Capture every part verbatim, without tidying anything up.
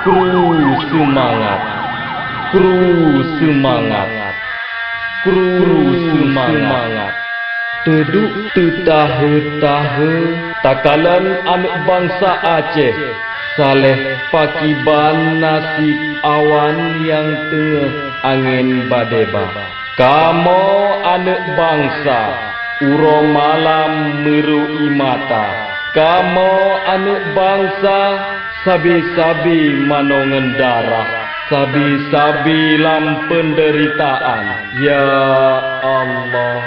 Kru seumangat, kru seumangat, kru seumangat. Teuduek teutahe-tahe takalon aneuëk bansa Aceh, saléh pakiban naseb awan nyang teungoh angén badeba. Kamoe aneuëk bansa, uroe malam meurui mata. Kamoe aneuëk bansa, sabe-sabe manoe ngon darah, sabe-sabe lam peundeuritaan. Ya Allah,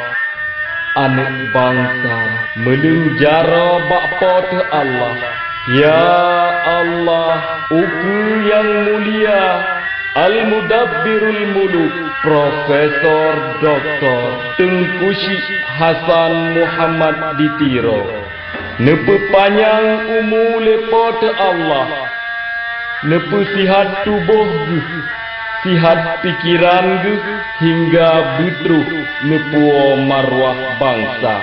aneuëk bansa meuleueng jaroe bak Po teuh Allah. Ya Allah, ukeue nyang mulia, Al-Mudabbirul Muluk, Profesor Doktor Teungku Syik Hasan Muhammad di Tiro, neupeupanyang umu lé Po teuh Allah, neupeusihat tuboh geuh, sihat pikeran geuh, hingga beutroh neupuwoe maruah bansa,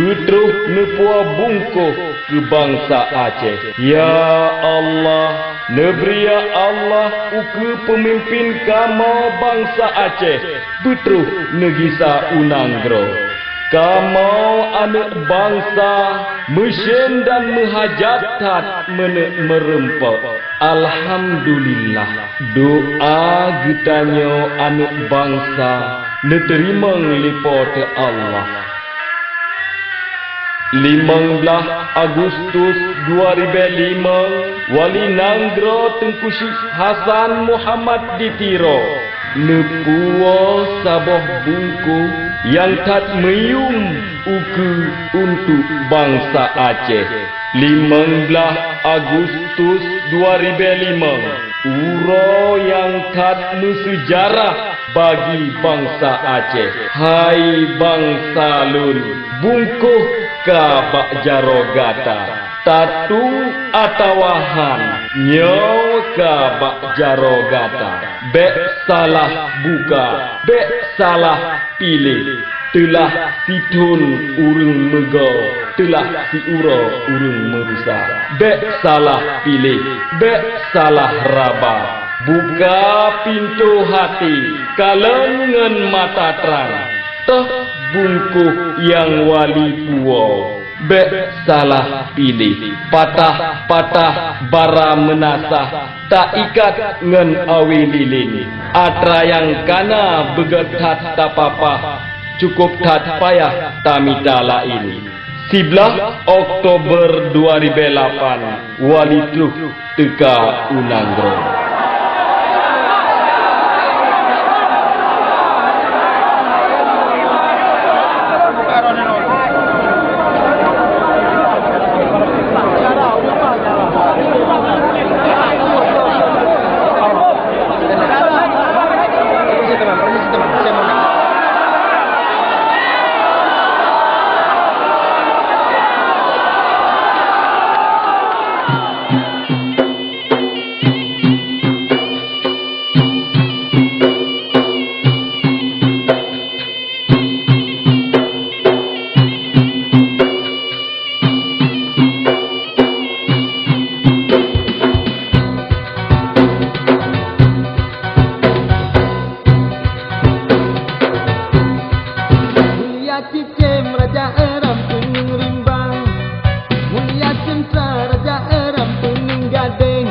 beutroh neupuwoe bungkôh keu bansa Aceh. Ya Allah, neubri ya Allah ukeue peumimpin kamoe bansa Aceh, beutroh neugisa u nanggroe. Kamoe aneuëk bansa meusyeuem dan meuhajat that meuneuk meureumpok. Alhamdulillah, doa geutanyoe aneuëk bansa neuteurimong lé Po teuh Allah. Limong blaih Agustus dua ribée limong, Wali Nanggroe Teungku Syik Hasan Muhammad di Tiro neupuwoe saboh bungkôh nyang that meuyuem ukeue untuk bansa Aceh. Limong blaih Agustus dua ribée limong, uroe nyang that meuseujarah bagi bansa Aceh. Hai bansa lôn, bungkôh ka bak jaroe gata. Tatu atawa han, nyoe ka bak jaroe gata. Bék salah buka, bék salah piléh. Teulah sithon ureuëng meugoe, teulah siuroe ureuëng meurusa. Bék salah piléh, bék salah raba. Buka pintoe hati, kalon ngon mata trang. Toh bungkôh nyang wali puwoe. Bék salah piléh, patah-patah bara meunasah, taikat ngon awe lilin. Atra nyang kana beugét that tapapah, cukôp that payah tamita laén. Siblaih Oktober dua ribée lapan, Wali troh teuka u nanggroe. Mulia cicém raja Eram Gunong Rimbang, mulia cintra raja Eram Gunong Gadeng.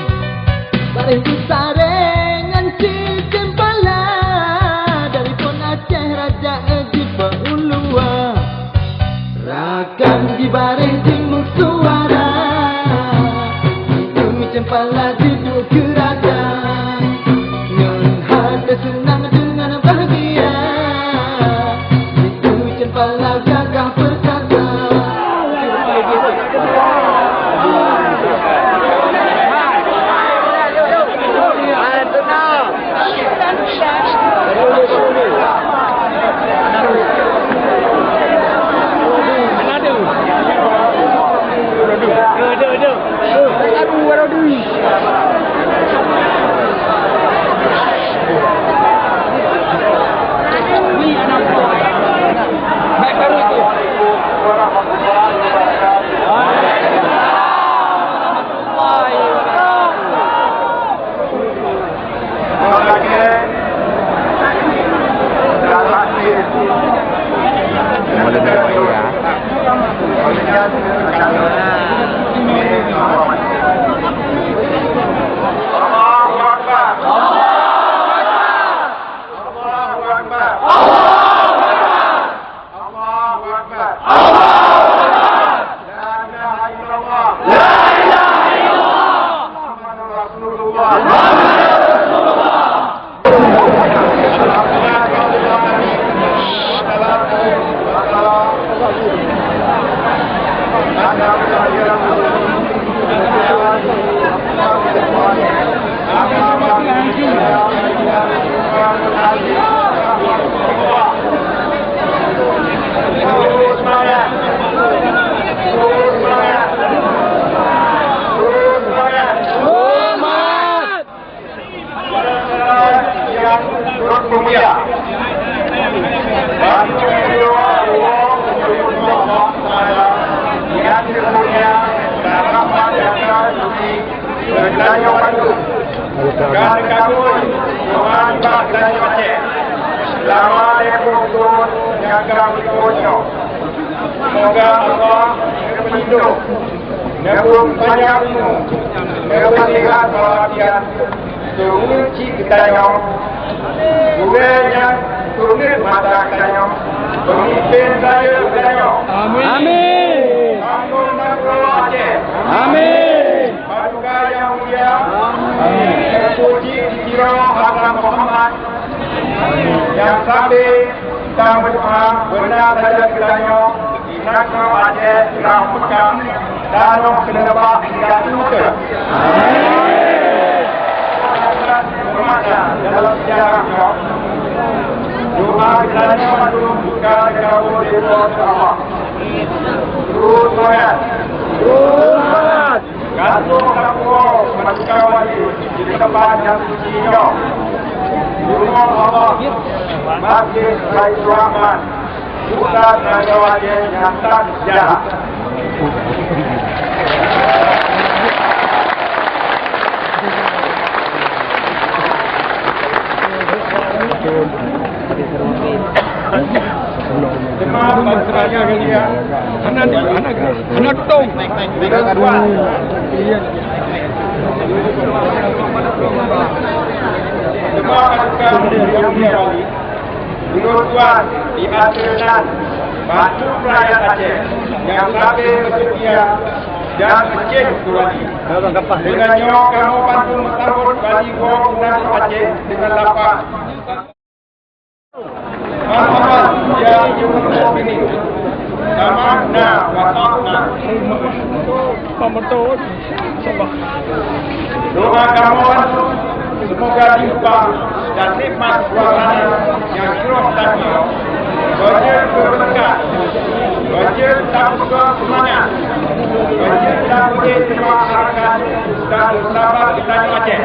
Bareh geutareng ngon cicém pala, dari phon Aceh raja jipeuluwa. Rakan jibareh jimeusuara, itu cempala jiduek keu raja. Ngon hati seunang deungon bahgia, itu cempala gagah perkasa. Geutanyoe bandum ka neukabui doa nibak geutanyoe Aceh selama lhèe ploh thôn nyang ka meulikot nyoe. Seumoga Allah neupeulindong, neupeupanjang umu, neupeusihat walafiat, seuumu cit geutanyoe, gurèe nyang teuneuk mata geutanyoe, peumimpén rayeuk geutanyoe. Amin. Bangon nanggroe Aceh. Amin. Paduka Yang Mulia, Teungku Chik Sidroe Hasan Muhammad, nyang sabe tameudoa beuna sajan geutanyoe di nanggroe Aceh, Sirah Mekah, tanoh keuneubak indatu teuh. Dalam sejarah nyoe, doa geutanyoe mandum ka teukabu lé Allah. Terus semangat. Terus semangat. Ka troh tapuwoe meukawen di teumpat nyang suci nyoe, rumoh Allah, Masjid Baiturrahman, pusat nanggroe Aceh nyang that seujarah. Teuma bangsa Aceh hana, hana, hana tutong. Teuma bangsa Aceh, meunurot tuan, di ateueh nan, banmandum rakyat Aceh nyang sabe meuseutia dan meucéh keu wali. Deungon nyoe kamoe banmandum meusambot wali woe u nanggroe Aceh deungon lafaz Marhaban, ya ayyuhal mu'minin. Sama'na wa ata'na. Doa kamoe, seumoga limpah dan nikmat suasana nyang jroh tanyoe. Beujeuet keu beureukat, beujeuet tapeuseumang seumangat, beujeuet tapeuék teuma harakat dan sabat geutanyoe Aceh.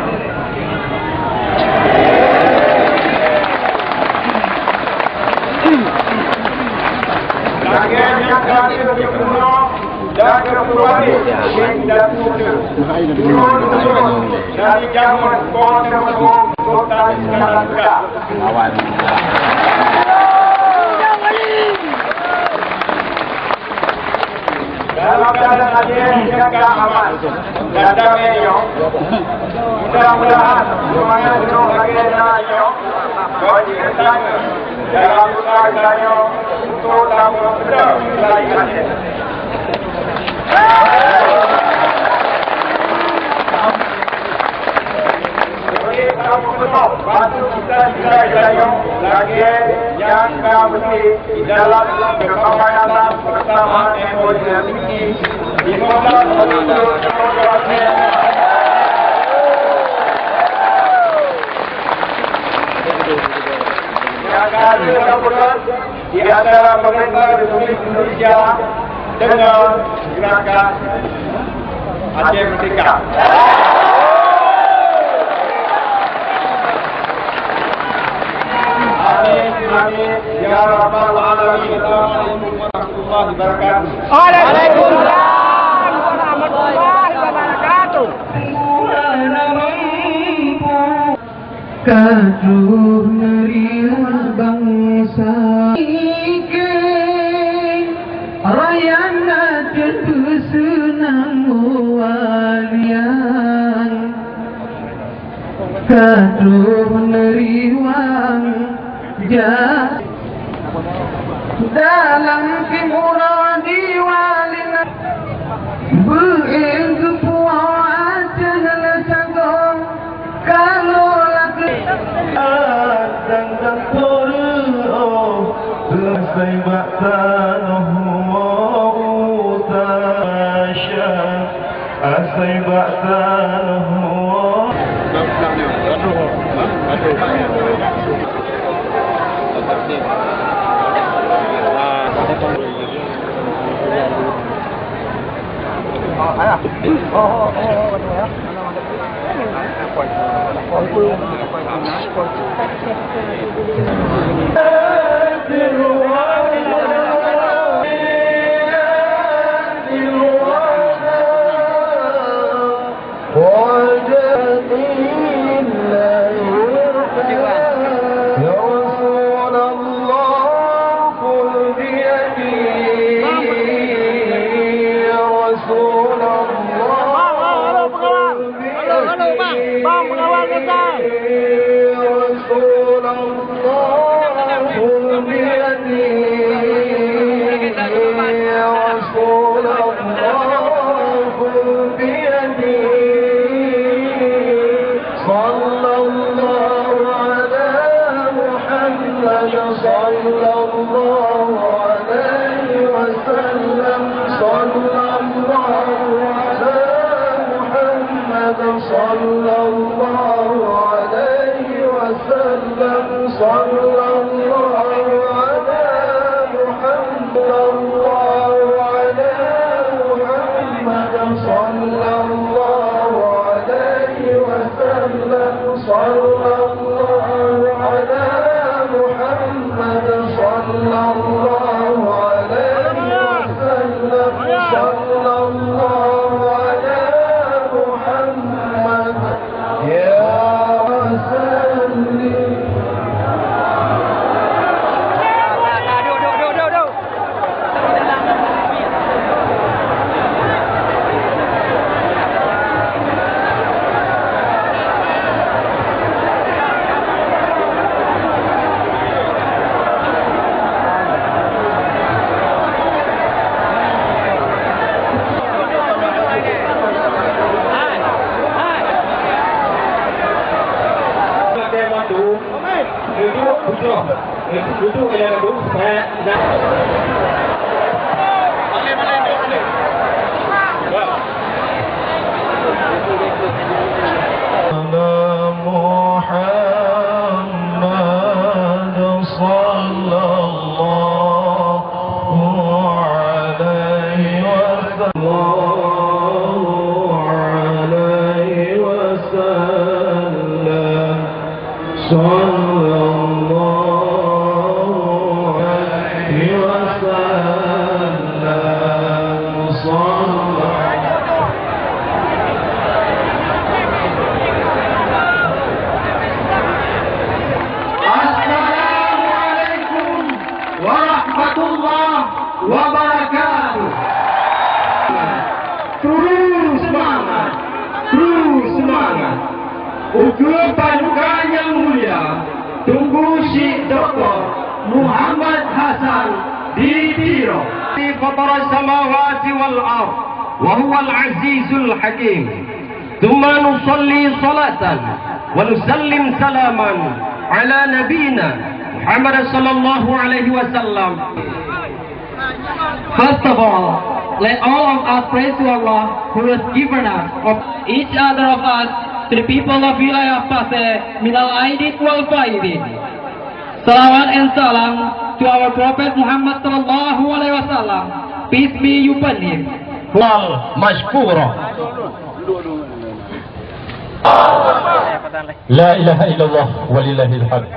Lagèe nyang ka geupeurunoe dan geupeuwali lé indatu teuh, turun-temurun dari jameun Po Teumeung Sultan Iskandar Muda. Dalam keuadaan Aceh nyang ka aman dan damé nyoe, mudah-mudahan seumangat jinoe lagèe na nyoe bagi geutanyoe dalam usaha geutanyoe untuk tameupeudong keulayaan Aceh. Sebagai tameupeudong bantu cita-cita geutanyoe lagèe nyang ka meutuléh di dalam keupayaan bersama M O U L P T, lima belas Agustus dua ribu dua puluh. Nyang ka lheueh gabungan di antara pemerintah Republik Indonesia dengan gerakan Aceh Merdeka. Amin, amin, ya rabbal alamin. Assalamualaikum warahmatullahi wabarakatuh. Waalaikumsalam warahmatullahi wabarakatuh. Ka troh neuriwang bansa. Ikei, rakyat na teupeue seunang meuwalian. Ka troh neuriwang ja-, dalam timura diwali na-, beu-ék geupuwoe ateueh leusagoe. Kalo lakée dan, dan peureuôh, asai bak tanoh woe u Tasya, asai bak tanoh woe. يا رسول الله خذ بيدي، يا رسول الله خذ بيدي، يا رسول الله خذ بيدي، يا رسول الله خذ بيدي. صلى الله على محمد، صلى الله عليه وسلم، صلى الله على محمد، صلى الله عليه وسلم، صلى الله على محمد، صلى الله على محمد، صلى الله عليه وسلم، صلى الله على محمد، صلى الله عليه وسلم، صلى الله على محمد. يا وسلم. Duduk, duduk. Duduk, ya, duduk. Supaya nak. محمد صلى الله عليه وسلم. الله عليه وسلم. صلى الله عليه وسلم. صلى السلام عليكم ورحمة الله وبركاته. Terus semangat, terus semangat. Ukeue paduka nyang mulia, Teungku Syik Doktor Muhammad Hasan di Tiro. فطر السماوات والأرض وهو العزيز الحكيم. ثم نصلي صلاة ونسلم سلاما على نبينا محمد صلى الله عليه وسلم. First of all, let all of us pray to Allah who has given us of each other of us to the people of Wilayah Pasé minal aidin wal faidin. Salawat and salam to our Prophet Muhammad sallallahu alaihi wasallam. Peace be upon him. Wal mashkura. La ilaha illallah walillahil hamd.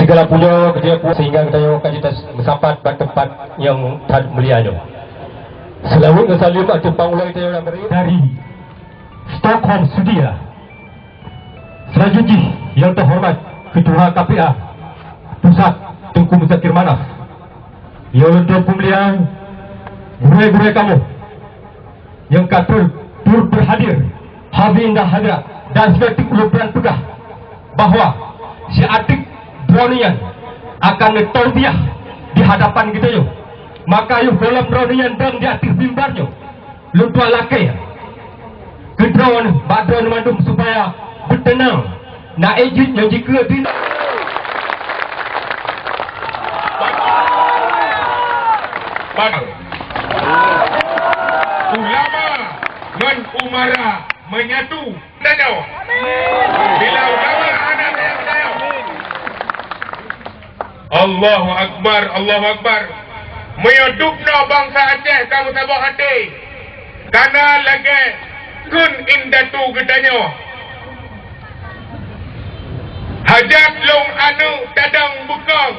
Segala puja kepada Allah sehingga kita yang akan kita bersapat bak tempat yang that mulia nyoe. Selawat dan salam atau pangulai kita yang beri dari Stockholm, Swedia. Selanjutnya, yang terhormat Ketua K P A Pusat Teungku Muzakir Manaf. Yang lebih mulia, gurée-gurée kamoe. Nyang ka tur, tur berhadir, hadirin dan hadirat, dan sebagai ulôn peugah bahwa siatik droeneuh nyan akan neutaubiah di hadapan geutanyoe. Maka yoh gohlom droeneuh nyan dong di ateueh mimbar nyoe, lôn tuan lakée keu droeneuh bak droeneuh mandum supaya beuteunang. Na éh jeuet nyang jikeue di Padang. Ulama ngon umara menyatu. Tanyoe. Bila ulama hana tayang-tayang. Allahu Akbar, Allahu Akbar. Meunyoe dubnoe bansa Aceh ka meusaboh até, kana lagée kheun indatu geutanyoe. Hajat lôn aneuëk tadong beukong,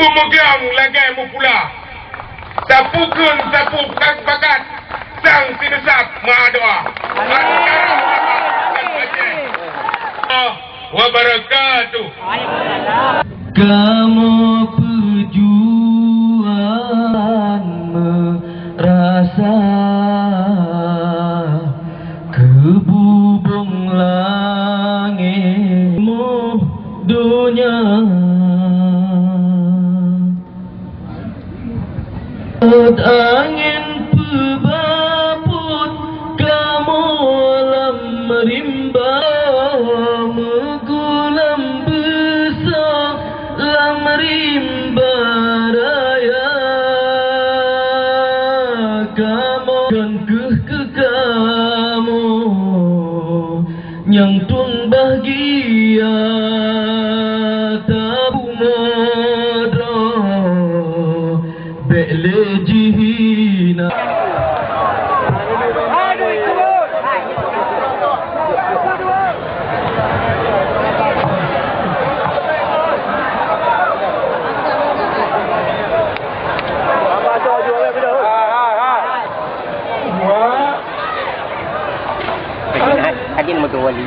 beumeugiong lagée meupula. Sapeue kheun sapeue pakat-pakat, Sang sineusat meudoa. Wabarakatuh. Kamoe peujuang meurasa keu bubông langét moh donya. Angén peubapot kamoe lam rimba, meugulam beusa lam rimba raya. Kamoe kon keuh keu kamoe nyang tueng bahgia tapumoe droe, bék lé jihina. Hadirin meutuwali.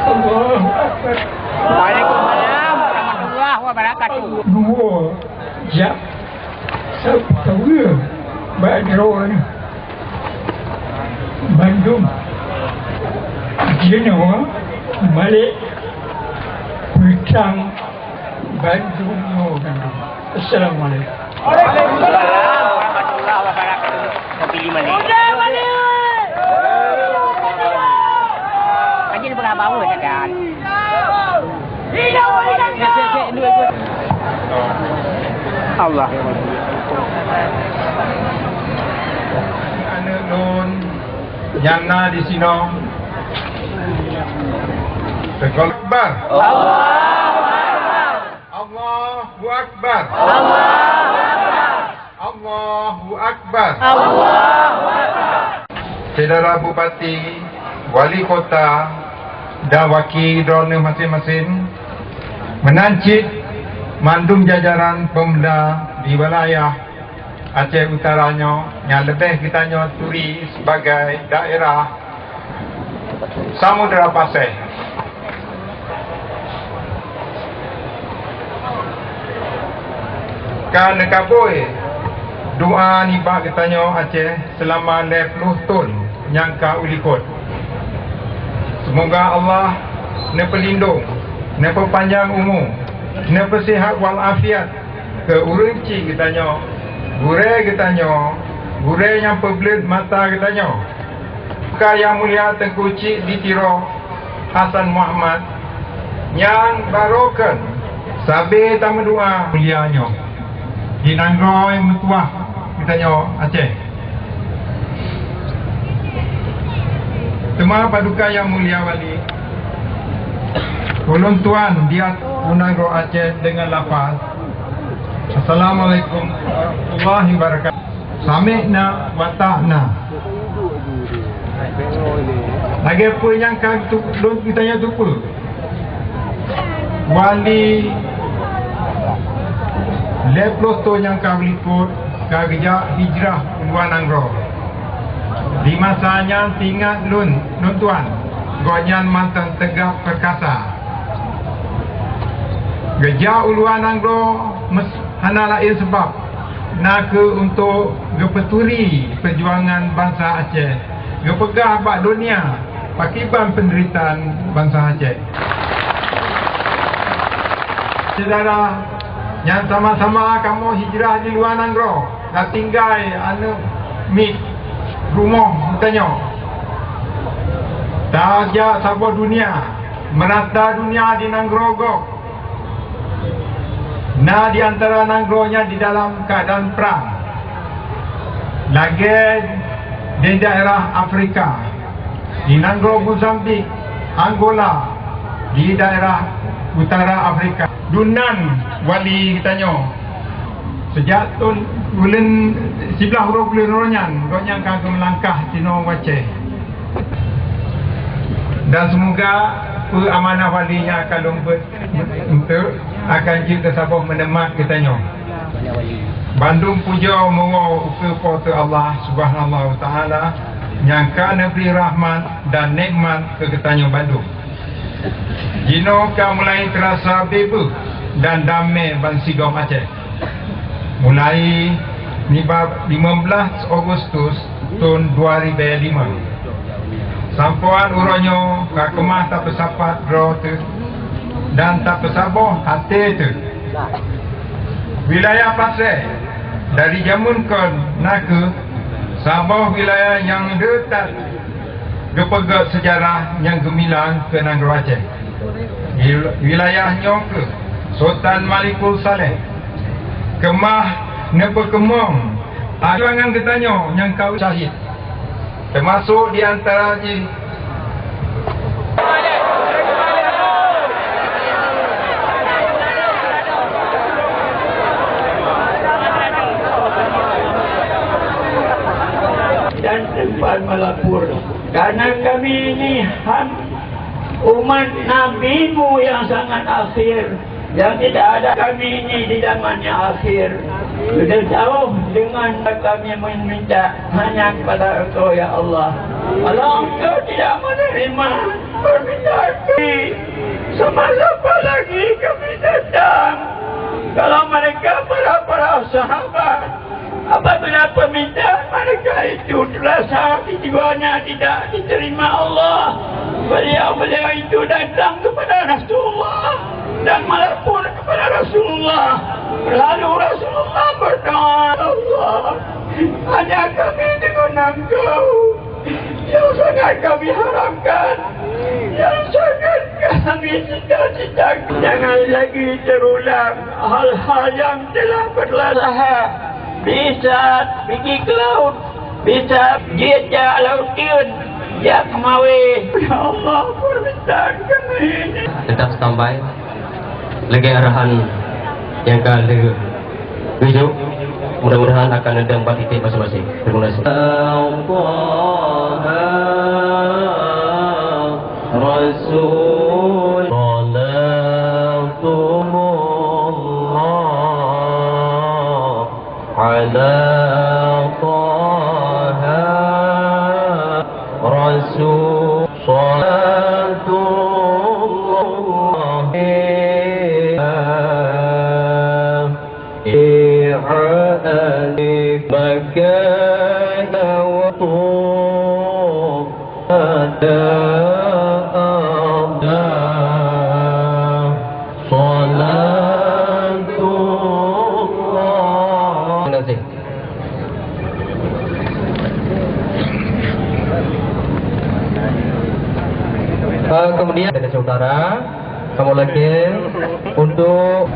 Allahu Akbar. Waalaikumsalam warahmatullahi wabarakatuh. Dua jak sapeue bak droe nyoe. Bandum jinoe malek peutang bandum nyoe bandum. Assalamualaikum. Waalaikumsalam warahmatullahi wabarakatuh. Tapi lima ni. Kaji ni peugah bawa sadan. Allah. Aneuk lôn nyang na di sinoe. Akbar. Allahu Akbar. Allahu Akbar. Allahu Akbar. Allahu Akbar. Syedara Bupati, Wali Kota, dan waki droeneuh maséng-maséng, meunan cit mandum jajaran pemuda di wilayah Aceh Utara nyoe nyang leubeh geutanyoe turi sibagai daerah Samudra Pasai. Ka neukabôi doa nibak geutanyoe Aceh seulama lhèe ploh thôn nyang ka u likot. Seumoga Allah neupeulindong, neupeupanjang umu, neupeusihat walafiat keu ureueng chik geutanyoe, gurèe geutanyoe, gurèe nyang peubleuet mata geutanyoe. Ka Yang Mulia Teungku Chik di Tiro Hasan Muhammad nyang barô kheun sabe tameudoa mulia nyoe di nanggroe meutuwah geutanyoe Aceh. Teuma paduka Yang Mulia Wali, ulôn tuan di at-, u nanggroe Aceh deungon lafaz, Assalamualaikum warahmatullahi wabarakatuh. Sami'na wa ata'na. Lagèe peue nyang ka tu-, lôn geutanyoe teupeue, Wali lhèe ploh thôn nyang ka likot ka geujak hijrah u luwa nanggroe. Di masa nyan teuingat lôn, lôn tuan, gobnyan mantong teuga peukasa. Geujak u luwa nanggroe meus-, hana laén sabab, na kheueh untuk geupeuturi peujuangan bansa Aceh, geupeugah bak donya pakriban peundeuritaan bansa Aceh. Syedara nyang sama-sama kamoe hijrah di luwa nanggroe, tatinggai aneuk miet rumoh geutanyoe. Tajak saboh donya, meurata donya di nanggroe gob. Na di antara nanggroe nyan di dalam keuadaan prang, lagèe di daerah Afrika, di nanggroe Mozambik, Angola, di daerah utara Afrika. Dunnan Wali geutanyoe, seujak thôn buleuen siblaih uroe buleuen uroe nyan, gobnyan ka geumeulangkah sinoe u Aceh. Dan seumoga peue amanah Wali nyang ka lôn beuet eunteuk akan jeuet keu saboh meuneumat geutanyoe. Bandum pujoe meuwoe ukeue Po teu Allah Subhanahu wa Taala nyang ka neubri rahmat dan nikmat keu geutanyoe bandum. Jinoe ka mulai teurasa beubaih dan damé bansigom Aceh. Mulai nibak lima belas Agustus thon dua ribèe lima, sampoe uroe nyoe ka keumah tapeusapat droe teuh dan tapeusaboh até teuh. Wilayah Pasé dari jameun kon na kheueh saboh wilayah nyang le that geupeugét seujarah nyang geumilang keu nanggroe Aceh. Di wilayah nyoe kheueh Sultan Malikul Saleh keumah neupeukeumong perjuangan geutanyoe nyang ka syahid, teumasok di antara jih dan sempat melapor, karena kami ini ham-, umat Nabi-Mu yang sangat akhir, yang tidak ada kami ini di zaman yang akhir. Sudah jauh dengan kami meminta hanya kepada Engkau, ya Allah. Kalau Engkau tidak menerima permintaan kami, sama siapa lagi kami datang? Kalau mereka para-para sahabat, apabila permintaan mereka itu terasa di jiwanya tidak diterima Allah, beliau-beliau itu datang kepada Rasulullah dan melapor kepada Rasulullah. Lalu Rasulullah berdoa, "Ya Allah, hanya kami dengan Engkau yang sangat kami harapkan, yang sangat kami cita-citakan. Jangan lagi terulang hal-hal yang telah berlalu. Bisa pigi ke laut, bisa jeuet jak laôt teuen, jak keumawé." Ya Allah, permintaan kami ini. Tetap standby. Lagèe arahan nyang ka lheueh geujok, mudah-mudahan akan neudong bak titik maséng-maséng. Terima kasih. Rasul. Ala Taha Rasul. Salatullah Terima kasih. Eh, kemudian dari saudara, kamoe lakèe untuk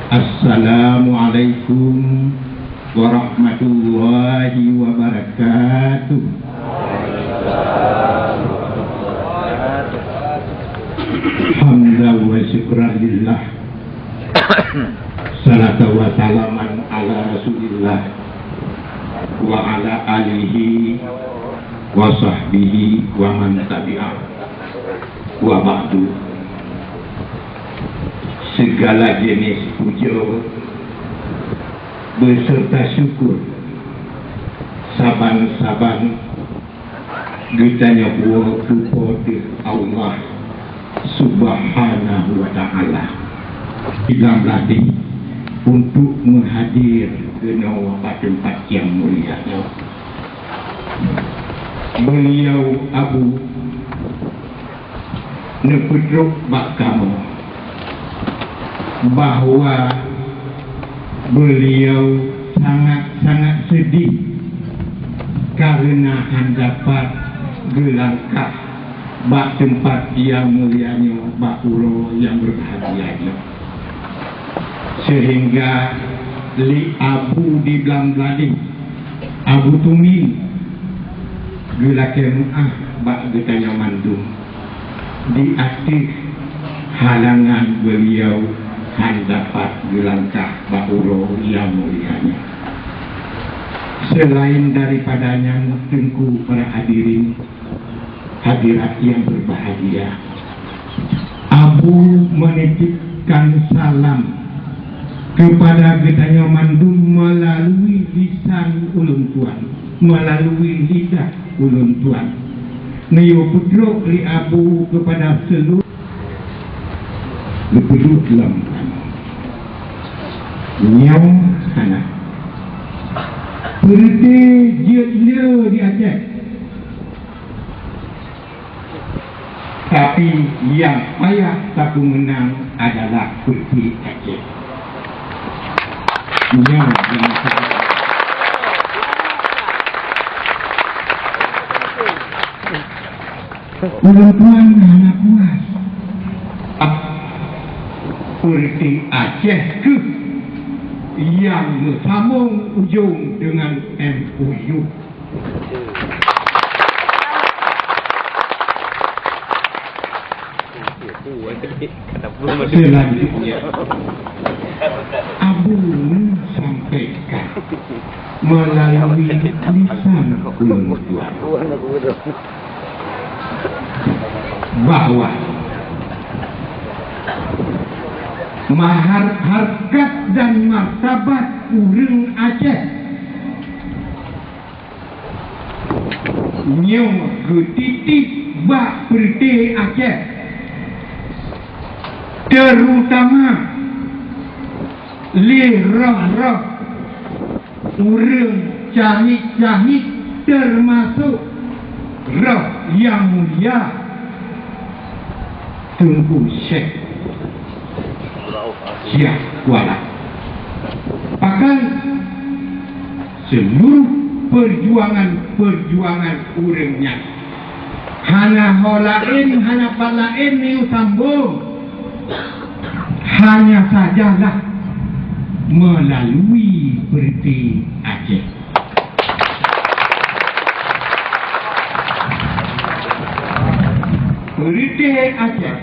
Assalamualaikum warahmatullahi wabarakatuh. Hamdan wa syukran lillah. Salatan wa salaman ala Rasulillah wa ala alihi wa sahbihi wa man tabi'ah. Wa ba'du. Segala jenis puja beserta syukur saban-saban geutanyoe puwoe keu Po teu Allah Subhanahu wa Ta'ala. Ilam latih untuk meuhadir keunoe bak teumpat nyang mulia nyoe. Beliau Abu Neupeutrok bak kamoe bahwa beliau sangat-sangat sedih karena han dapat geulangkah bak teumpat yang mulia nyoe, bak uroe nyang berbahagia nyoe, sehingga lé Abu di Blang Bladeh, Abu Tumin, geulakée meu'ah bak geutanyoe mandum di ateueh halangan beliau han dapat geulangkah bak uroe nyang mulia nyoe. Selain daripada nyan, Teungku, para hadirin hadirat yang berbahagia, Abu menitipkan salam kepada geutanyoe mandum melalui lisan ulôn tuan, melalui lidah ulôn tuan. Neuyue peutrok lé Abu kepada seluruh geupeudeuh lom. Nyoe hana. Peureuté jeuet le di Aceh. Tapi nyang payah tapeumeunang adalah peureuté Aceh. Nyoe nyang Ulôn tuan hana puas. Peureuté Aceh kheueh nyang meusambong ujong deungon M O U. Selanjutnya, Abu menyampaikan melalui lisan ulôn tuan bahwa mahar-, harkat dan martabat ureuëng Aceh nyoe geutitip bak peureuté Aceh, terutama lé roh-roh ureuëng cahit-cahit, teumasok roh nyang mulia Teungku Syekh Syiah Kuala. Bahkan seluruh perjuangan-perjuangan ureuëng nyan hana ho laén, hana pat laén neuyue sambong, hanya sajalah melalui peureuté Aceh. Peureuté Aceh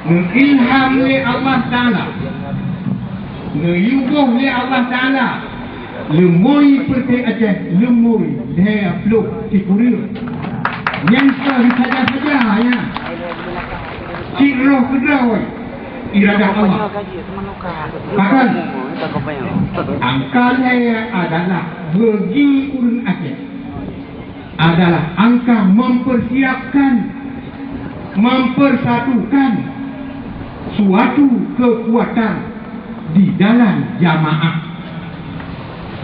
neuilham lé Allah Taala, neuyuboh lé Allah Taala, leumoi peureuté Aceh, leumoi lhée ploh sikureueng. Nyan kon saja-saja nyan. Cit roh keudroe iradah Allah. Bahkan angka lhée adalah bagi ureuëng Aceh adalah angka mempersiapkan, mempersatukan suatu kekuatan di dalam jamaah.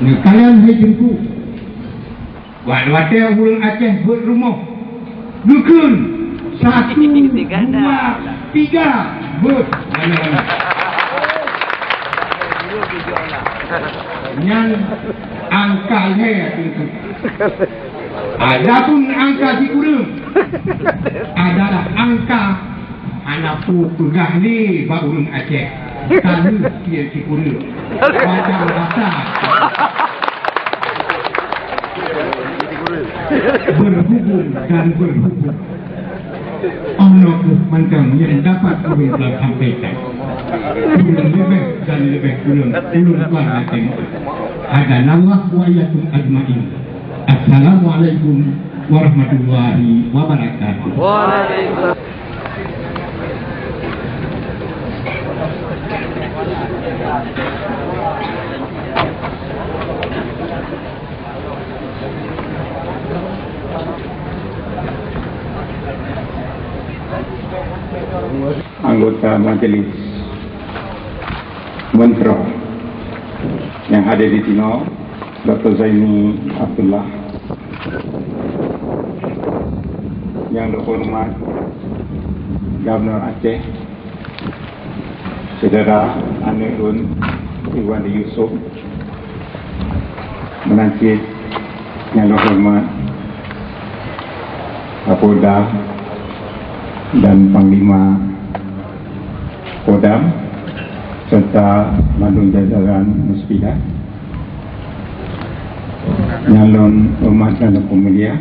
Neukalon hai Teungku, watée-watée ureuëng Aceh buet rumoh, geukheun satu, dua, tiga, beuet. Nyan angka lhée Teungku. Adapun angka sikureueng adalah angka hana peue peugah lé bak ureuëng Aceh. Ka lheueh sikureueng. Macam rasa. Berhubung dan berhubung. Ono kheueh mantong nyang dapat ulôn sampaikan. Kureueng leubeh dan leubeh kureueng ulôn tuan lakée meu'ah. Hadanallah wa iyyakum ajmain. Assalamualaikum warahmatullahi wabarakatuh. Waalaikumsalam. Anggota Majelis Montro nyang hadir di sinoe, Doktor Zaini Abdullah, nyang lôn horeumat Gubernur Aceh, syedara aneuk lôn Iwan Yusuf, meunan cit nyang lôn horeumat Kapolda dan Panglima Kodam, serta mandum jajaran Muspida nyang lôn horeumat dan lôn peumulia.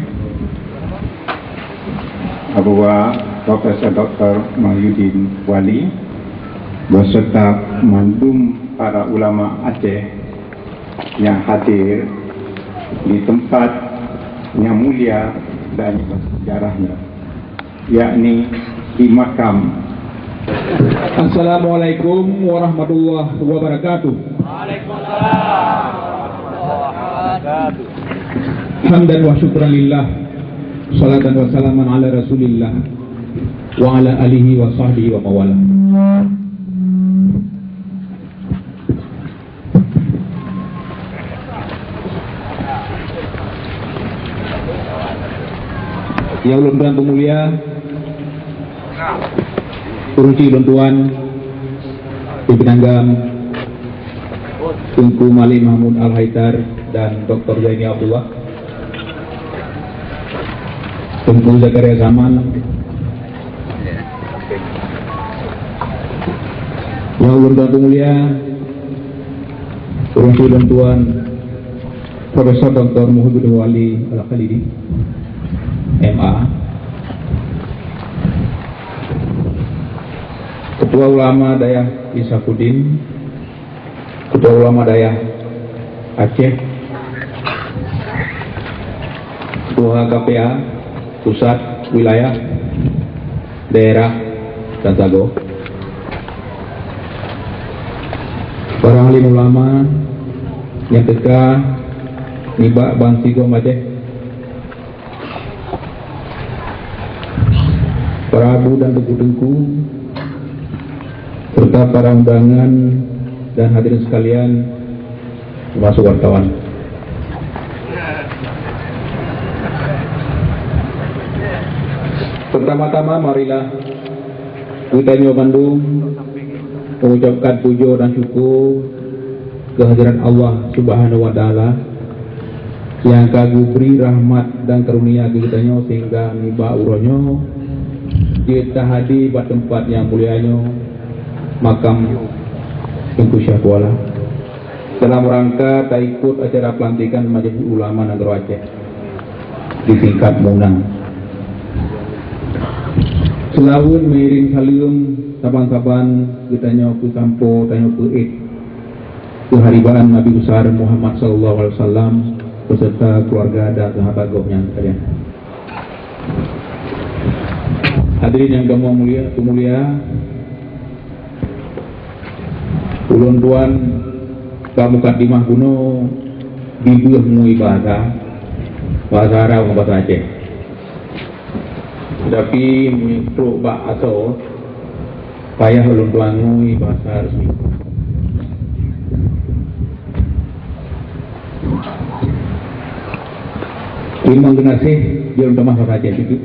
Abuwa Profesor Doktor Mahyudin Wali beserta mandum para ulama Aceh nyang hadir di tempat nyang mulia dan bersejarah nyoe, yakni di makam. Assalamualaikum warahmatullahi wabarakatuh. Hamdan wa syukran lillah, salatan wa salaman ala Rasulillah, wa ala alihi wa sahbihi wa mawala. Nyang ulôn tuan peumulia, ureueng chik ulôn tuan, pimpinan GAM, Teungku Malik Mahmud Al-Haidar dan Doktor Zaini Abdullah, Teungku Zakaria Zaman, nyang ulôn tuan peumulia, ureueng chik ulôn tuan, Profesor Doktor Muhibbuddin Wali Al-Khalidi, M A, Ketua Ulama Dayah Isafuddin, Ketua Ulama Dayah Aceh, Ketua K P A Pusat, Wilayah, Daerah, dan sagoe. Para alim ulama nyang teuka nibak bansigom Aceh, para abu dan teungku-teungku, serta para undangan dan hadirin sekalian, termasuk wartawan. Pertama-tama, marilah geutanyoe bandum mengucapkan pujoe dan syukur kehadirat Allah Subhanahu wa Taala nyang ka geubri rahmat dan karunia keu geutanyoe sehingga nibak uroe nyoe jeuet tahadi bak teumpat nyang mulia nyoe, makam Teungku Syiah Kuala, dalam rangka taikot acara pelantikan Majelis Ulama Nanggroe Aceh di tingkat MUNA. Seulaweuet meuiréng saleuem saban-saban geutanyoe peusampoe tanyoe peuék keuharibaan Nabi Besar Muhammad sallallahu alaihi wasallam beserta keluarga dan sahabat gobnyan sekalian. Hadirin nyang kamoe mulia, peumulia, ulôn tuan ka mukadimah bunoe dibeuh ngui bahasa, bahasa Arab ngon bahasa Aceh. Tapi meunyoe trok bak asoe, payah ulôn tuan ngui bahasa resmi. Teurimong geunaséh, jeuet tamah bahasa Aceh sikit.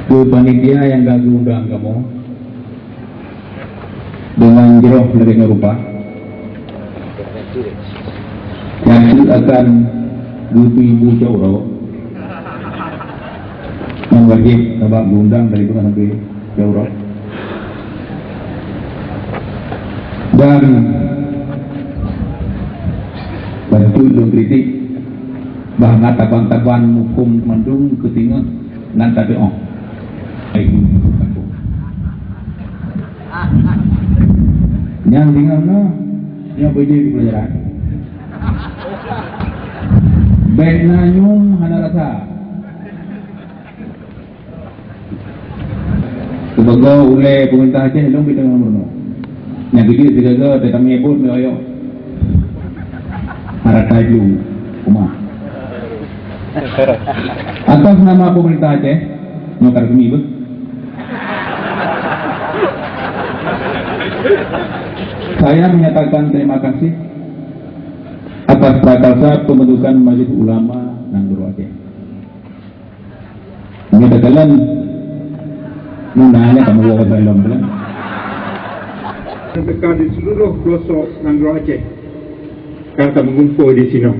Keu panitia nyang ka geuundang kamoe, deungon jroh lagèe nyoe rupa, nyan teuk akan geubri bu cot uroe. Nyan wajéb sabab geuundang dari bunoe sampai cot uroe. Dan bantu lôn kritik bah na taban-taban muphom mandum keu singoh nan tapiôh. Nyang tinggai na, nyang beujeuet keu pelajaran. Bèk na nyum hana rasa. Sibagoe ulèe peumeurintah Aceh lôn bidang meurunoe. Nyang keujeuet sigaga teutamé buet meuoyok. Haratai dulu, Uma. Atas nama pemerintah Aceh, nyoe ka resmi beuh. Saya menyatakan terima kasih atas prakarsa pembentukan Majelis Ulama Nanggroe Aceh. Meunyoe takalon Nah, ya, kamu bawa dalam, kan? Teuka di seluruh pelosok nanggroe Aceh ka tameugumpôi di sinoe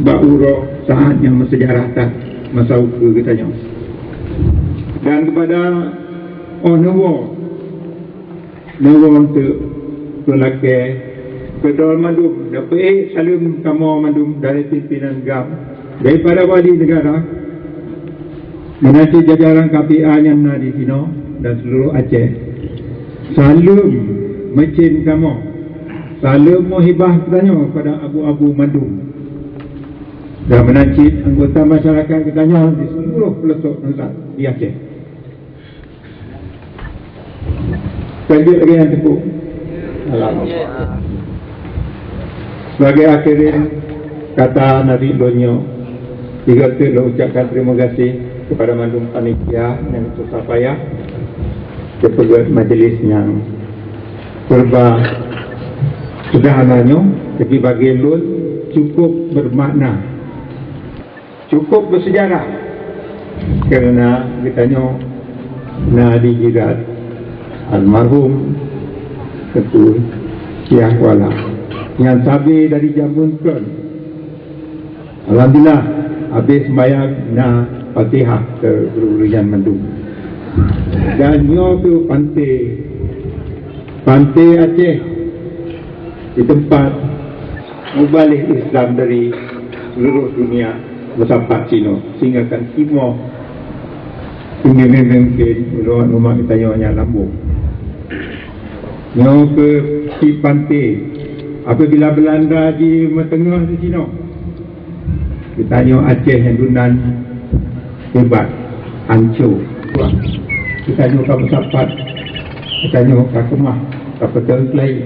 bak uroe saát nyang meusejarah that masa ukeue geutanyoe. Dan keupada oh neuwoe, neuwoe teuk lôn lakée keudroe mandum, dan peuék saleuem kamoe mandum dari pimpinan GAM, daripada wali neugara, meunan cit jajaran K P A nyang na di sinoe dan seluruh Aceh. Saleuem meucén kamoe, saleuem meuhibah geutanyoe kepada abu-abu mandum, dan meunan cit anggota masyarakat geutanyoe di seluruh pelosok nanggroe di Aceh. Lanjut lagi nyang teupeu. Alhamdulillah. Sebagai akhirin kata dari lôn nyoe, tiga teuk lôn ucapkan terima kasih kepada mandum panitia nyang susah payah, keu peugét majlis nyang serba sederhana nyoe, tapi bagi lôn cukup bermakna. Cukup bersejarah, karena geutanyoe na di jirat almarhum Teungku Syiah Kuala nyang sabe dari jameun kon. Alhamdulillah, habéh sembahyang na Fatihah keu guru-guru nyan mandum. Dan nyoe keuh panté, panté Aceh di teumpat mubalig Islam dari seluruh dunia meusapat sinoe, sehingga kan timoh peumimpén-peumimpén ulôn umat geutanyoe nyang lambông. Nyoe keuh cit panté, apabila Beulanda jimeuteungoh di sinoe, geutanyoe Aceh nyang dum nan hebat, hanco. Wah, geutanyoe ka meusapat, geutanyoe ka keumah, ka peuteueng keulayi.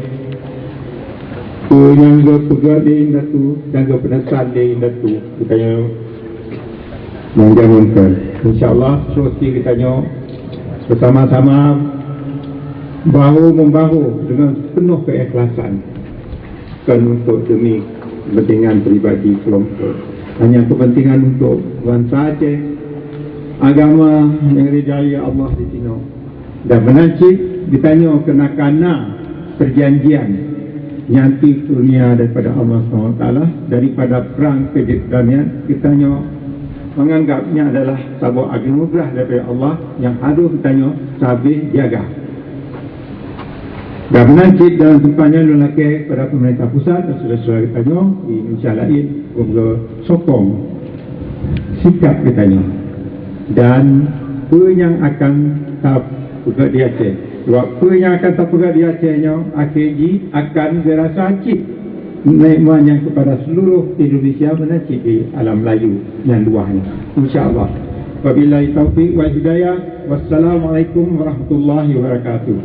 Peue nyang geupeugah lé indatu dan geupeunasah lé indatu, geutanyoe nyang jameun kon. Insya Allah, seterusnya geutanyoe bersama-sama, bahu membahu dengan penuh keikhlasan. Bukan untuk demi kepentingan pribadi kelompok, hanya kepentingan untuk bansa Aceh, agama nyang diridai Allah di sinoe. Dan meunan cit geutanyoe keunakan na perjanjian nyang teukarunia daripada Allah Subhanahu Wa Taala, daripada perang perdamaian, geutanyoe menganggap nyan adalah saboh anugerah daripada Allah nyang harus geutanyoe sabé jaga. Dan meunan cit dalam teumpat nyan lôn lakée kepada pemerintah pusat dan syedara-syedara geutanyoe di Indonesia laén, untuk sokong sikap geutanyoe. Dan peue nyang akan tapeugah di Aceh? Sebab peue nyang akan tapeugah di Aceh nyoe akhé jih akan geurasa cit nikmat nyan kepada seluruh Indonesia, meunan cit di alam Melayu nyang luwah nyoe. Insya Allah. Wabillahi taufiq wal hidayah. Wassalamualaikum warahmatullahi wabarakatuh.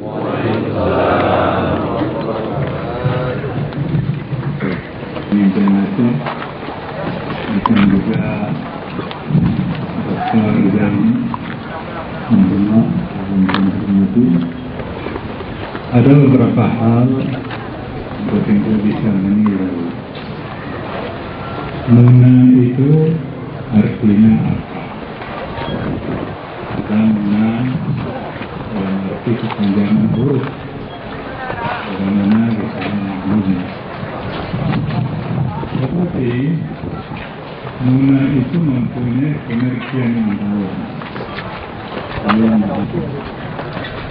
Terima kasih. Akan juga Doktor Ibrahim, ada beberapa hal untuk kita bisa menilai. Muna itu artinya apa? Kita muna dalam arti kepanjangan huruf, bagaimana biasanya bunyi. Tetapi muna itu mempunyai pengertian yang dalam. Yang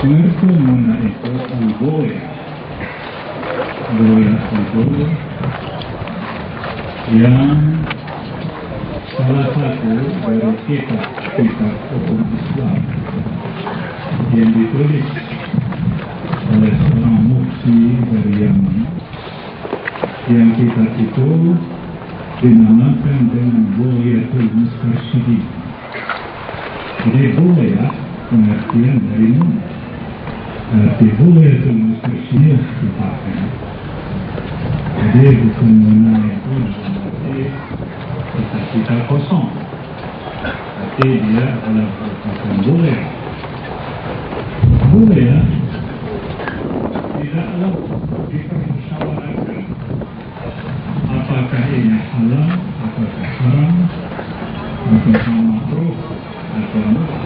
pengertian muna itu al-ghayah. Ghayah itu yang salah satu dari kitab-kitab hukum Islam yang ditulis oleh seorang mufti dari Yaman. Yang kitab itu dinamakan dengan Bughyatul Mustarsyidin. Jadi, bughya pengertian dari nun. Arti Bughyatul Mustarsyidin, kitab ini. Jadi, bukan muna itu dalam arti cita-cita kosong. Tapi dia adalah merupakan bughya. Bughya tidaklah dipermusyawarahkan apakah ini halal, apakah haram, apakah makruh, atau mubah.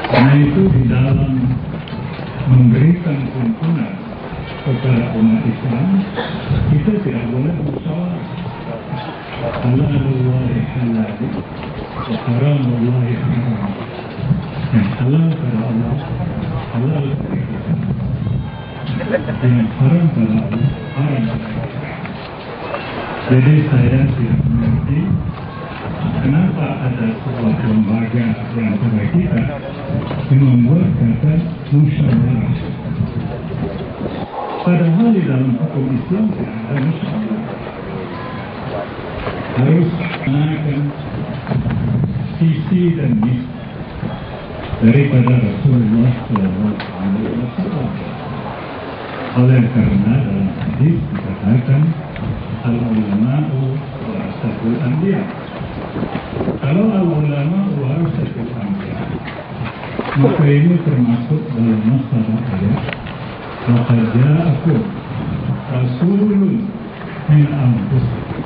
Karena itu Islam, kita tidak boleh musyawarah. Halalullahi halal, wa haramullahi haram. Yang halal pada Allah, halal pada kita. Yang haram pada Allah, haram pada kita. Jadi, saya tidak mengerti kenapa ada sebuah lembaga di antara kita yang membuat kata musyawarah. Padahal di dalam hukum Islam tidak ada musyawarah. Harus menggunakan visi dan misi daripada Rasulullah sallallahu alaihi wasallam. Oleh karena dalam hadis dikatakan, "Al-ulama'u warasatul anbiya." Kalau al-ulama'u warasatul anbiya, maka ini termasuk dalam masalah ayat, "Laqad ja'akum rasulun min anfusikum."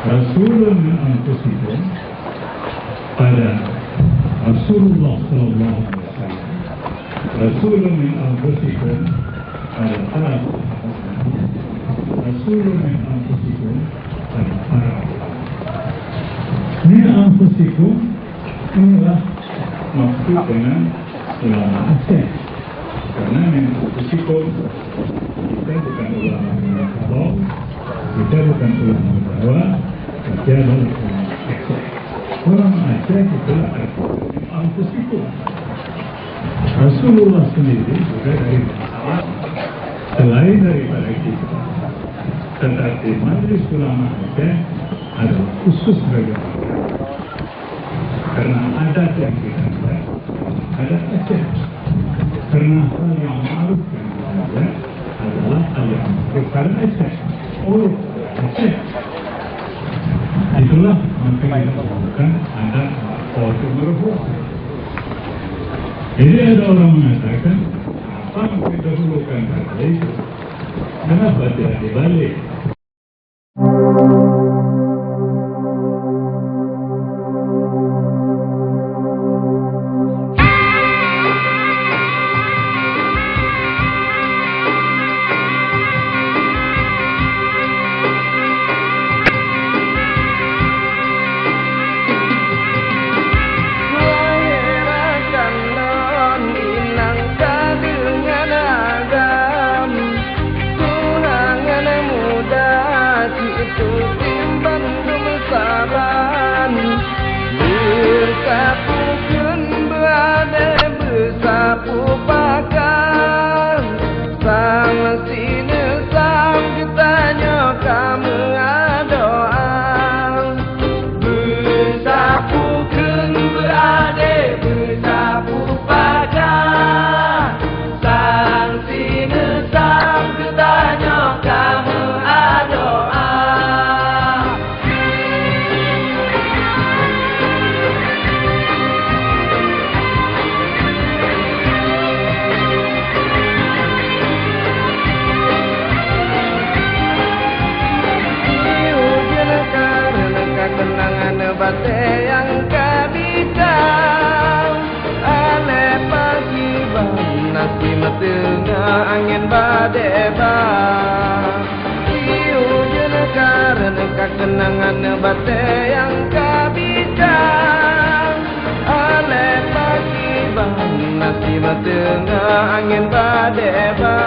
Rasulun min anfusikum pada Rasulullah sallallahu alaihi wasallam. Rasulun min anfusikum pada para sahabat Nabi. Rasulun min anfusikum pada para ulama. Min anfusikum inilah maksud dengan ulama Aceh. Karena min anfusikum, kita bukan ulama Minangkabau, kita bukan ulama Jawa, kita adalah ulama Aceh. Ulama Aceh itulah artinya min anfusikum. Rasulullah sendiri juga dari selain daripada kita, tetapi Majelis Ulama Aceh adalah khusus bagi kita. Karena adat yang kita buat, adat Aceh. Karena hal yang ma'ruf yang kita buat adalah hal yang ma'ruf karena Aceh. Oh, Aceh. Itulah maka kita bukan adat atau merupakan. Jadi ada orang mengatakan, apa yang kita dahulukan kata itu? Kenapa tidak dibalik? Tuha ngon muda cit teusim bandum saban. Beusapeue kheun beuadée, beusapeue pakat, sang sineusam geutanyoe ka meuadoa. Beusapeue kheun beuadée, beusapeue pakat, sang sineusam geutanyoe ka meuadoa. Di ujeuen kareuna ka keunangan batée nyang ka bica. Alée pakriban nasi meuteungoh angén badée ba. Di ujeuen kareuna ka keunangan batée nyang ka bica. Alée pakriban nasi meuteungoh angén badée ba.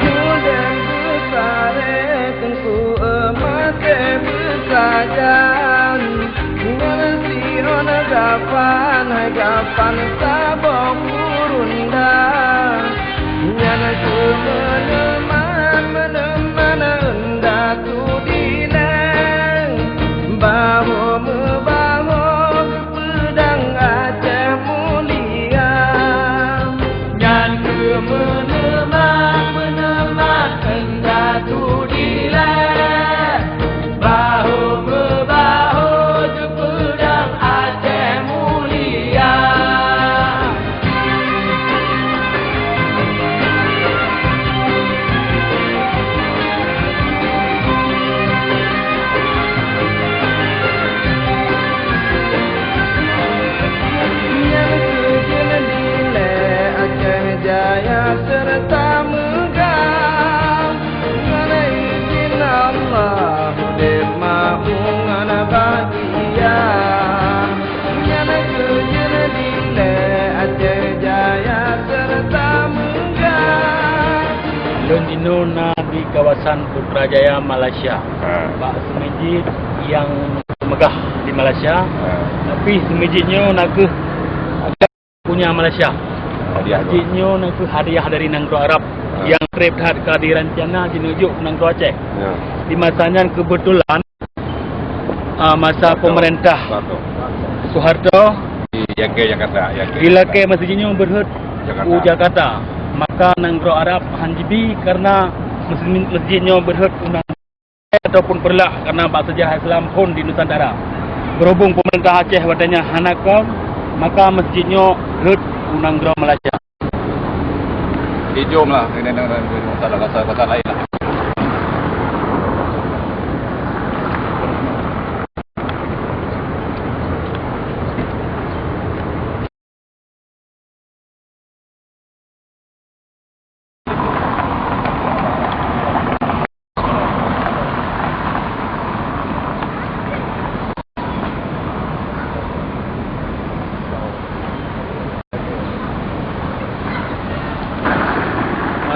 Udeb beusaré teungku, maté beusajan. Ngon siôn gapan, hai gapan saboh kurunda. Nyan keuh meuneuman, meuneuman indatu dilée, bahô meubahô geupeudong Aceh mulia. Nyan keuh meuneuman, meuneuman indatu dilée, bahô meubahô geupeudong Aceh mulia. Hasan Putrajaya Malaysia. Ha. Bak seumijit nyang meugah di Malaysia. Ha. Tapi seumijit nyoe na kheueh punya Malaysia. Hadiah tu. Masjid nyoe na kheueh hadiah dari nanggroe Arab. Ha. Nyang treb that ka dirancana jinoe jok nanggroe Aceh. Ya. Di masa nyan keubeutulan, ah, masa Soeharto. Pemerintah Soeharto. Soeharto. Di Yangkei Jakarta, Yangkei Jakarta. Dilakée masjid nyoe beurhot Jakarta. U Jakarta. Maka nanggroe Arab han jibi karena masjid, masjid nyoe beurhot u nanggroe ataupun Peureulak karena bak seujarah Islam phon di Nusantara. Berhubung pemerintah Aceh watée nyan hana kon, maka masjid nyoe rhot u nanggroe Malaysia. Dijom lah, ini, ini, ini, ini, masalah, masalah, masalah lain lah.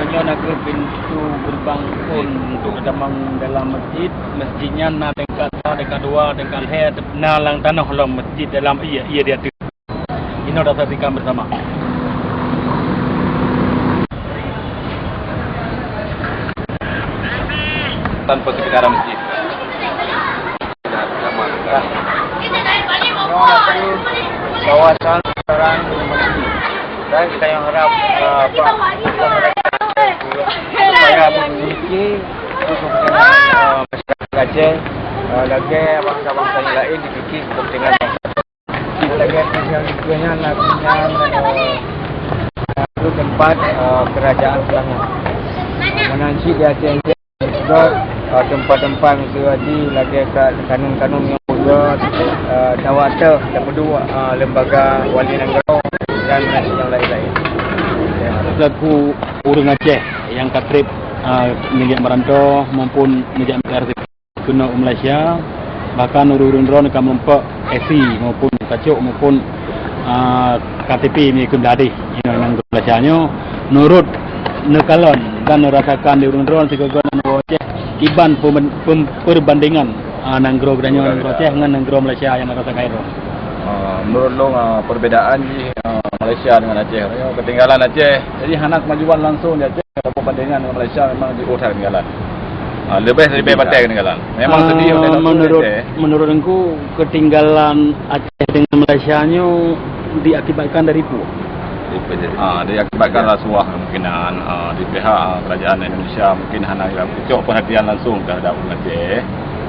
Nyoe na kheueh pintoe geurbang phon untuk tamong dalam masjid. Masjid nyan na tingkat sa, tingkat dua, tingkat lhée, na lam tanoh lom masjid dalam, iya, iya di ateueh. Inoe tasaksikan bersama. Tanpa sekitaran masjid. Kawasan putaran masjid. Dan kita yang harap, eh, apa, supaya memiliki, eh, masyarakat Aceh, eh, lagi bangsa-bangsa yang lain dipikir kepentingan bangsa. Lagée nyang dikeue nyan, lagée nyan, eh, itu tempat, eh, kerajaan Selangor. Meunan cit di Aceh, eh, tempat-tempat miseue haji lagée ka kanun-kanun nyang peugah, eh, dawat teuh dan meuduek, eh, lembaga wali nanggroe dan meunan cit nyang lain-lain. Ya. Selaku ureuëng Aceh nyang ka treb, eh, neujak merantau maupun neujak mencari rezeki keunoe u Malaysia, bahkan ureuëng-ureuëng droeneuh ka meurumpok I C maupun kacok maupun, ah, K T P meunyoe keu blah deh inoe nanggroe Malaysia nyoe, nurot neukalon dan neurasakan di ureuëng droeneuh sigoe nanggroe Aceh kiban peumen-, pem-, perbandingan, ah, nanggroe geutanyoe nanggroe Aceh ngon nanggroe Malaysia nyang neurasakan droe. Ah, menurut lôn, ah, perbedaan jih, ah, Malaysia dengan Aceh. Ketinggalan Aceh. Jadi hana kemajuan langsung di Aceh. Kalau perbandingan dengan Malaysia memang jiôh that ketinggalan. Ah, lebih, lebih patéh ketinggalan. Memang sedih. Ah, menurut, menurut Teungku, ketinggalan Aceh dengan Malaysia nyoe diakibatkan dari peue? Ah, diakibatkan rasuah kemungkinan, ah, di pihak, ah, kerajaan Indonesia mungkin hana cok perhatian langsung terhadap ureuëng Aceh.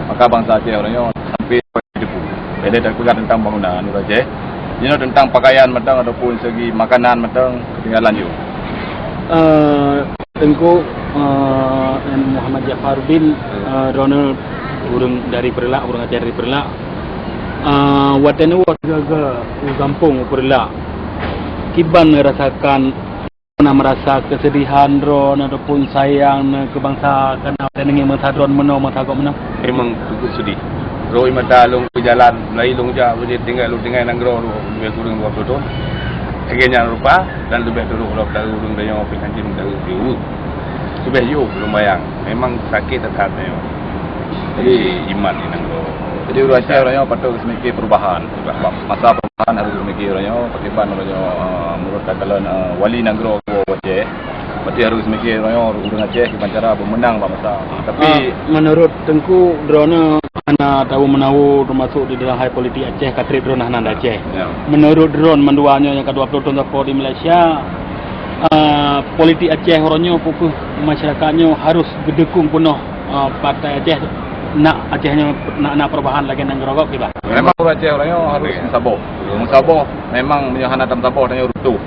Maka bangsa Aceh ureuëng nyoe hampir Jadi, tapeugah tentang bangunan ureuëng Aceh. Jinoe tentang pakaian mantong ataupun segi makanan mantong ketinggalan jih. Eh, Teungku, eh, Muhammad Jafaruddin, eh, droeneuh ureuëng dari Peureulak, ureuëng Aceh dari Peureulak. Eh, watée neuwoe sigoe-goe u gampông u Peureulak, kiban neurasakan Pernah merasa kesedihan droeneuh ataupun sayang neuh keu bansa, karena watée neungieng bansa droeneuh meunoe, bansa gob meunoe? Memang cukup sedih. Rhot mata lôn keu jalan, mulai lôn jak, tinggai lôn tinggai nanggroe lôn lebih kurang dua puluh thon. Lagée nyan rupa dan leubeh turot lom dari ureuëng tanyoe pih hanjeuet dari ureuëng. Leubeh yôh lôn bayang, memang sakét that-that nyoe. Jadi iman di nanggroe. Jadi ureuëng Aceh ureuëng nyoe patut geuseumiké perubahan. Masa perubahan harus geuseumiké ureuëng nyoe, pakriban ureuëng nyoe, eh, meunurot takalon, eh, wali nanggroe Aceh. Berarti harus mikir, nyoe ureuëng Aceh kiban cara beumeunang bak masa. Tapi, ah, menurut Teungku, droeneuh hana tahu menahu termasuk di dalam hal politik Aceh, ka treb droeneuh hana di Aceh. Ya. Menurut droeneuh mandua nyoe nyang ka dua puluh thon sapo di Malaysia, ah, politik Aceh uroe nyoe, peue kheueh masyarakat nyoe harus geudukung peunoh, ah, partai Aceh, nak Aceh nyoe nak, nak perubahan lagée nanggroe gob kiban. Memang ureuëng Aceh uroe nyoe harus meusaboh. Meusaboh memang meunyoe hana tameusaboh tanyoe runtuh.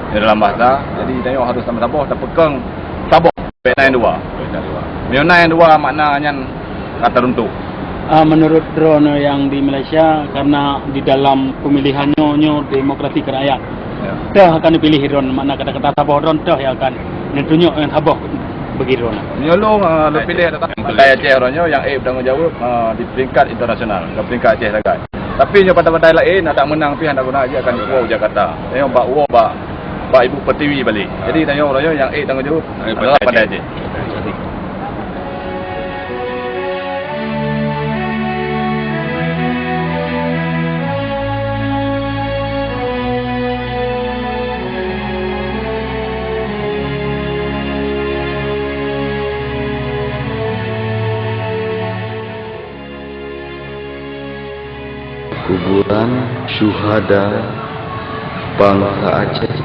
Di dalam bahasa, jadi tanyoe harus tameusaboh, tapeukong saboh, bèk na nyang dua. Meunyoe na nyang dua makna nyan ka taruntuh. Ah, menurut droeneuh nyang di Malaysia, karena di dalam pemilihan nyoe, nyoe demokrasi keu rakyat. Ya. Teuh akan dipilih droeneuh, makna kata-kata saboh droeneuh teuh nyang akan neutunyok nyang saboh bagi droeneuh. Meunyoe lôn, ah, lôn piléh datang. Partai Aceh uroe nyoe nyang ék bertanggung jawab, ah, di peringkat internasional, bukan peringkat Aceh sagai. Tapi nyoe partai-partai laén, adak meunang pih hana guna, jih akan diwoe u Jakarta. Nyoe bak woe bak, bak ibu pertiwi balek. Jadi tanyoe uroe nyoe nyang ék tanggung jawab adalah Partai Aceh. Kuburan syuhada bansa Aceh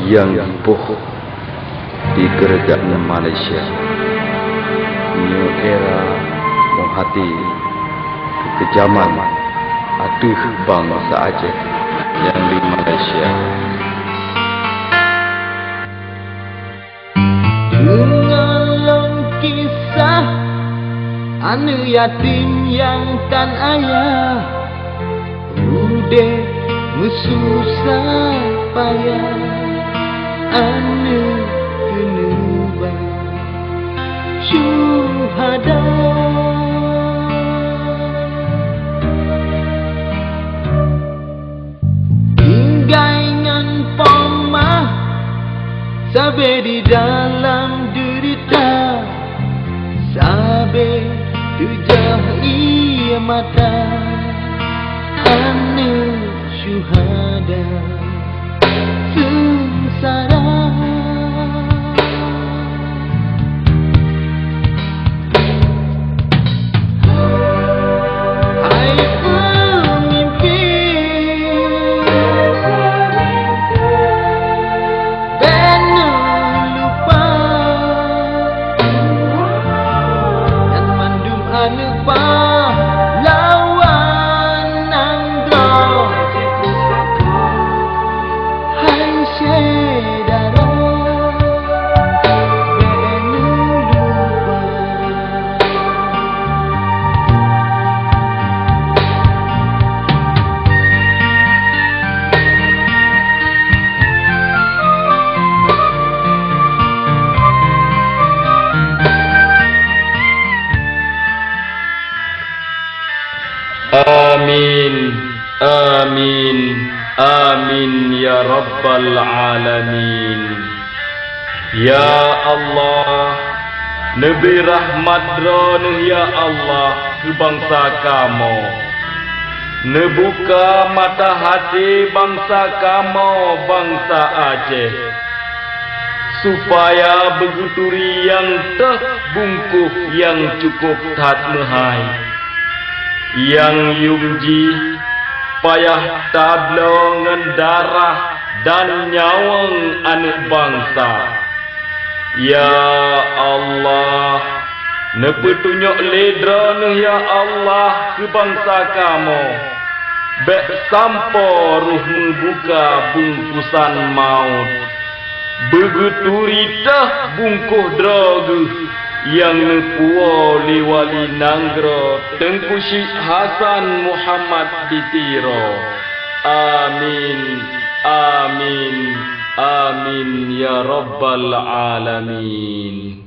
nyang jipoh di keurajaan Malaysia. Nyoe era meuhati keukejaman ateueh bansa Aceh nyang di Malaysia. Deungon lôn kisah aneuk yatim nyang tan ayah, udeb meususah payah aneuk keuneubang syuhada. Tinggai ngon poma sabe di dalam deurita, sabe tujoh ie mata aneuk syuhada seungsara. Hai peumimpin, bèk neulupa, dan mandum aneuk pahlawan nanggroe. Hai syedara, bèk neulupa. Amin, amin, amin ya rabbal alamin. Ya Allah, neubri rahmat Droeneuh ya Allah keu bansa kamoe. Neubuka mata hati bansa kamoe, bansa Aceh, supaya beugeuturi nyang teuh bungkôh nyang cukôp that meuhai. Nyang yuem jih payah tabloe ngon darah dan nyawöng aneuk bansa. Ya Allah, neupeutunyok lé Droeneuh ya Allah keu bansa kamoe, bèk sampoe roh meubuka bungkusan mawöt. Beugeuturi teuh bungkôh droe geuh nyang neupuwoe lé wali nanggroe Teungku Syik Hasan Muhammad di Tiro. Amin, amin, amin ya rabbal alamin.